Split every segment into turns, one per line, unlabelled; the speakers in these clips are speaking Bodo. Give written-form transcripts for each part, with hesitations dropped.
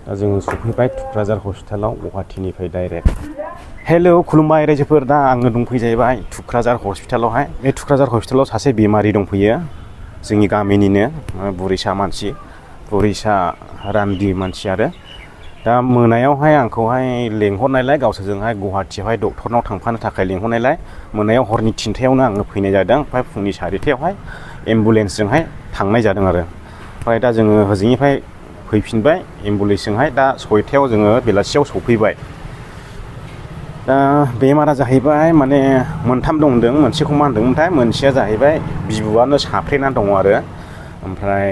दा जोङो सफैबाय थुक्राझार हस्पिटालाव गुवाहाटीनिफ्राय डाइरेक्ट। हेल' खुलुमबाय रायजोफोर, दा आङो दंफैजाहैबाय थुक्राझार हस्पिटालावहाय। बे थुक्राझार हस्पिटालाव सासे बेमारि दंफैयो, जोंनि गामिनिनो बुरैसा मानसि, बुरैसा रान्दि मानसि आरो। दा मोनायावहाय आंखौहाय लेंहरनायलाय, गावसोरजोंहाय गुवाहाटीयावहाय डक्टरनाव थांफानो थाखाय लेंहरनायलाय मोनायाव हरनि 3टायावनो आङो फैनाय जादों। ओमफ्राय फुंनि 4टायावहाय एम्बुलेन्सजोंहाय थांनाय जादों आरो। ओमफ्राय दा जोङो हजोंनिफ्राय फैफिनबाय एम्बुलेन्सजोंहाय। दा 6टायाव जोङो बेलासियाव सफैबाय। दा बेमारा जाहैबाय माने मोनथाम दंदों, मोनसेखौ मा होनदोंमोनथाय, मोनसेया जाहैबाय बिबुआनो साफ्रेना दङ आरो। ओमफ्राय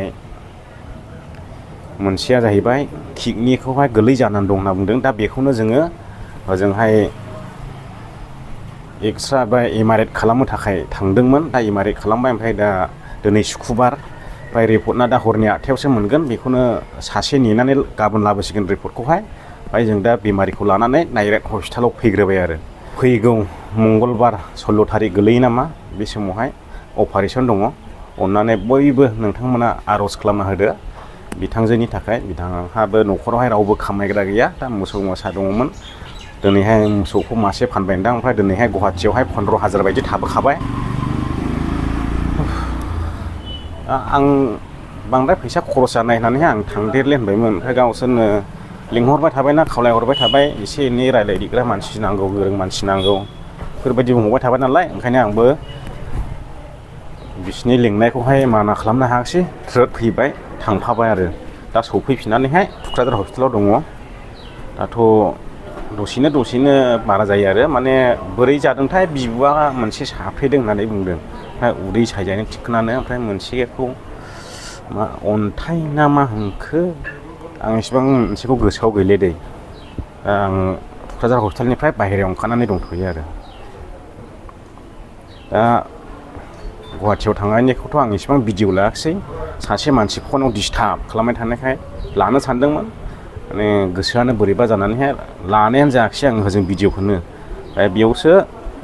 मोनसेया जाहैबाय किडनिखौहाय गोलै जानानै दं होनना बुंदों। दा बेखौनो जोङो ओजोंहाय एक्सरा बा एमआरआइ खालामनो थाखाय थांदोंमोन। दा एमआरआइ खालामबाय, ओमफ्राय दा दिनै सुक्रुबार, ओमफ्राय रिपर्टना दा हरनि 8टायावसो मोनगोन। बेखौनो सासे नेनानै गाबोन लाबोसिगोन रिपर्टखौहाय। ओमफ्राय जों दा बेमारिखौ लानानै डाइरेक्ट हस्पिटालाव फैग्रोबाय आरो। फैगौ मंगलबार 16 थारिख गोलैयो नामा, बे समावहाय अपारेसन दङ। अननानै बयबो नोंथांमोना आर'ज खालामना होदो बिथांजोनि थाखाय। बिथांहाबो न'खरावहाय रावबो खामायग्रा गैया। दा मोसौ मोसा दङमोन, दिनैहाय मोसौखौ मासे फानबाय दां। ओमफ्राय दिनैहाय गुवाहाटीयावहाय 15,000 बायदि थाबोखाबाय। आं बांद्राय फैसा खरस जानाय होननानैहाय आं थांदेरले होनबायमोन। ओमफ्राय गावसोरनो लिंहरबाय थाबायना, खावलायहरबाय थाबाय, एसे एनै रायलायदिग्रा मानसि नांगौ, गोरों मानसि नांगौ, बेफोरबायदि बुंहरबाय थाबाय नालाय। ओंखायनो आंबो बिसिनि लिंनायखौहाय माना खालामनो हायाखिसै, थ्रोद फैबाय, थांफाबाय आरो। दा सफैफिननानैहाय थुक्राझार हस्पिटालाव दङ। दाथ' दसेनो बारा जायो आरो। माने बोरै जादोंथाय, बिबुआ मोनसे साफ्रेदों होननानै बुंदों। ओमफ्राय उदै सायजानो थिखोनानो, ओमफ्राय मोनसेखौ मा अन्थाइ ना मा होनखो, आं इसेबां मोनसेखौ गोसोआव गैले दै। आं थुक्राझार हस्पिटालनिफ्राय बाहेरायाव ओंखारनानै दंथ'यो आरो। दा गुवाहाटीयाव थांनायनिखौथ' आं इसेबां भिडिअ लायाखिसै, सासे मानसि फनाव डिस्टार्ब खालामबाय थानायखाय लानो सानदोंमोन। माने गोसोआनो बोरैबा जानानैहाय लानायानो जायाखिसै आं होजों भिडिअखौनो। ओमफ्राय बेयावसो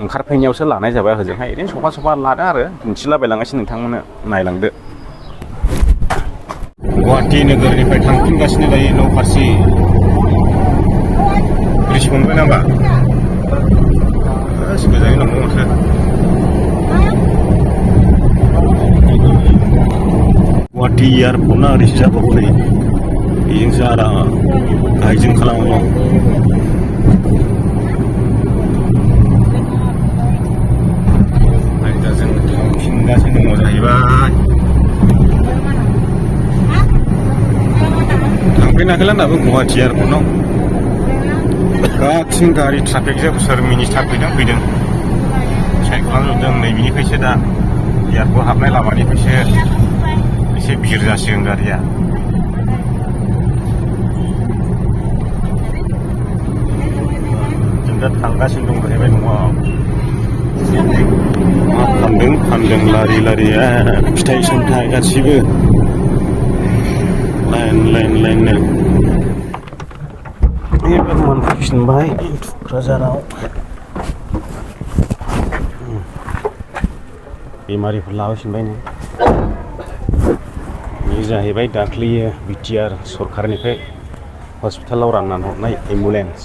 ओंखारफैनायावसो लानाय जाबाय। होजोंहाय ओरैनो सफा लादों आरो, दिन्थिलाबायलांगासिनो, नोंथांमोननो नायलांदो। गुवाहाटी नोगोरनिफ्राय थांफिनगासिनो दायो न' फारसे। ब्रिज मोनबाय नामा? गोजानै दंबावो माथो। गुवाहाटी एयारपर्टआ ओरैसो जाबावो नै, बेजोंसो आराम गाहायजों खालामो। ओमफ्राय दा जों थांफिनगासिनो दङ जाहैबाय। थांफिनाखैला दाबो गुवाहाटी एयारपर्टआव। गाथिं गारि ट्राफिकजों सोर मिनिस्टार फैदों साइड खालामजोबदों। नैबेनिफ्रायसो दा एयारपर्ट हाबनाय लामानिफ्रायसो एसे भिर जासिगोन गारिया। जों दा थांगासिनो दं जाहैबाय न'आव। मा फानदों लारि फिथाइ सामथाइ गासिबो लाइन एबार मोनफैफिनबाय थुक्राझाराव। बेमारिफोर लाबोफिनबाय नै। बे जाहैबाय दाख्लैयो बिटिआर सरकारनिफ्राय हस्पिटालाव राननानै हरनाय एम्बुलेन्स।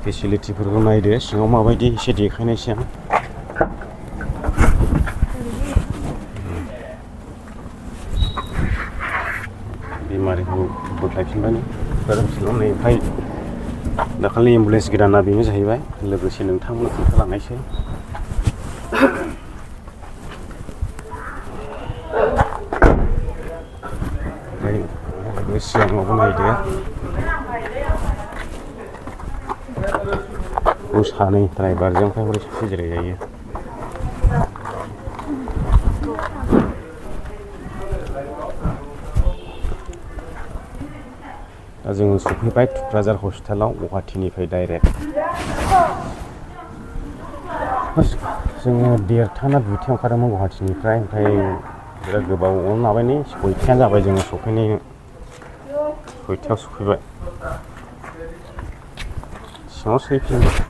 फेसिलिटिफोरखौ नायदो सिङाव माबायदि, एसे देखायनायसै आं। बेमारिखौ बोख्लायफिनबाय नै क'क्राझार हस्पिटालाव नै। ओमफ्राय दाखालि एम्बुलेन्स गोदाना बेनो जाहैबाय, लोगोसे नोंथांमोननो खोन्थालांनायसै। ओमफ्राय सिगाङावबो नायदो, सानै ड्राइभारजों, ओमफ्राय हरै सासे जिरायजायो। दा जोङो सफैबाय थुक्राझार हस्पिटालाव गुवाहाटीनिफ्राय डाइरेक्ट। जोङो 1:30 ना 2:00 ओंखारदोंमोन गुवाहाटीनिफ्राय। ओमफ्राय बिराद गोबाव लाबाय नै, 6टायानो जाबाय जोङो सफैनाय। 6टायाव सफैबाय। सिङाव सफैफिनबाय।